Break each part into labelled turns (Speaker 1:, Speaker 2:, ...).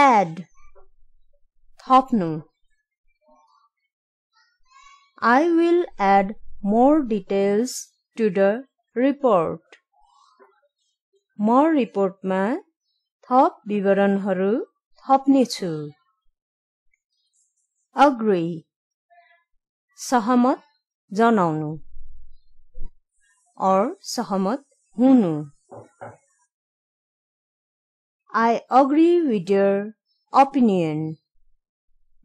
Speaker 1: add, थप्नु. I will add more details to the report. म रिपोर्टमा थप विवरणहरू थप्नेछु. Agree, सहमत जनाउनु or सहमत हुनु. I agree with your opinion.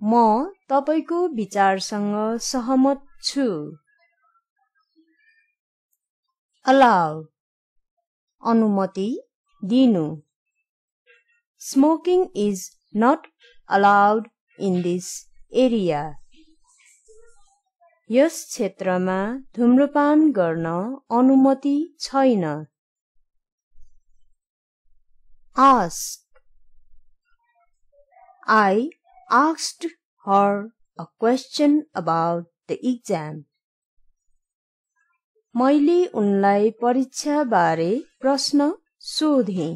Speaker 1: म तपाईको विचारसँग सहमत छु. Allow, अनुमति दिनु. Smoking is not allowed in this area. यस क्षेत्रमा धूम्रपान गर्न अनुमति छैन. Ask, I asked her a question about the exam. मैले उनलाई परीक्षा बारे प्रश्न सोधेँ.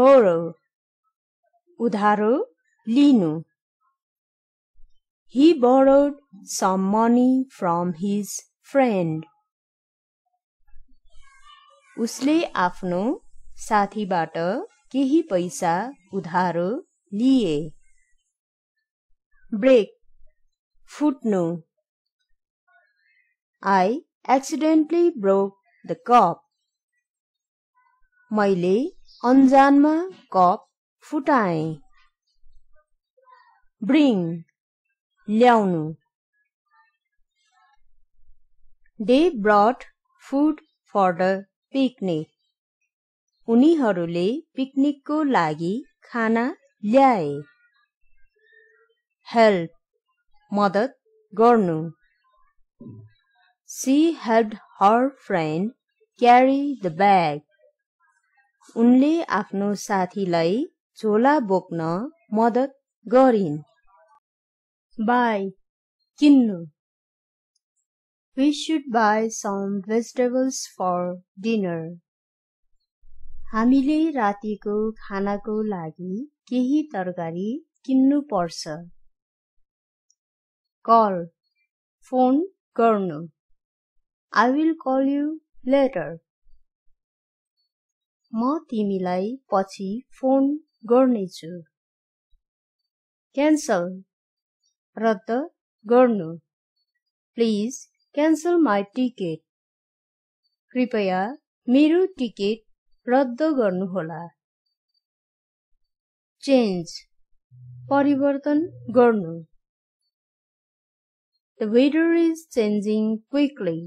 Speaker 1: Borrow, उधारो लिनु. He borrowed some money from his friend. उसले आफ्नो साथीबाट केही पैसा उधारो लिए. Break, फुट्नु. I accidentally broke the cup. मैले अनजानमा कप फुटाएँ. Bring, ल्याउनु. They brought food for the picnic. उनीहरूले पिकनिकको लागि खाना ल्याए. Help, मद्दत गर्नु. She helped her friend carry the bag. उनले आफ्नो साथीलाई झोला बोक्न मद्दत गरिन्. Buy, किन्नु. We should buy some vegetables for dinner. हामीले रातिको खानाको लागि केही तरकारी किन्नु पर्छ. Call, फोन गर्नु. I will call you later. म तिमीलाई पछि फोन गर्नेछु. Cancel, रद्द गर्नु. Please cancel my ticket. कृपया मेरो टिकट रद्द गर्नुहोला. Change, परिवर्तन गर्नु. The weather is changing quickly.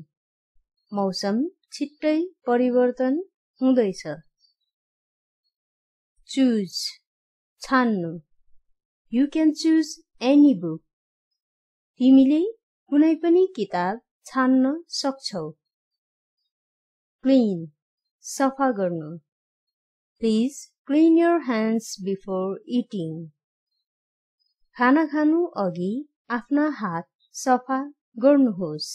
Speaker 1: मौसम छिट्टै परिवर्तन हुँदैछ. Choose, छान्नु. You can choose any book. तिमीले कुनै पनि किताब छान्न सक्छौ. Clean, सफा गर्नु. Please clean your hands before eating. खाना खानु अघि आफ्ना हात सफा गर्नुहोस्.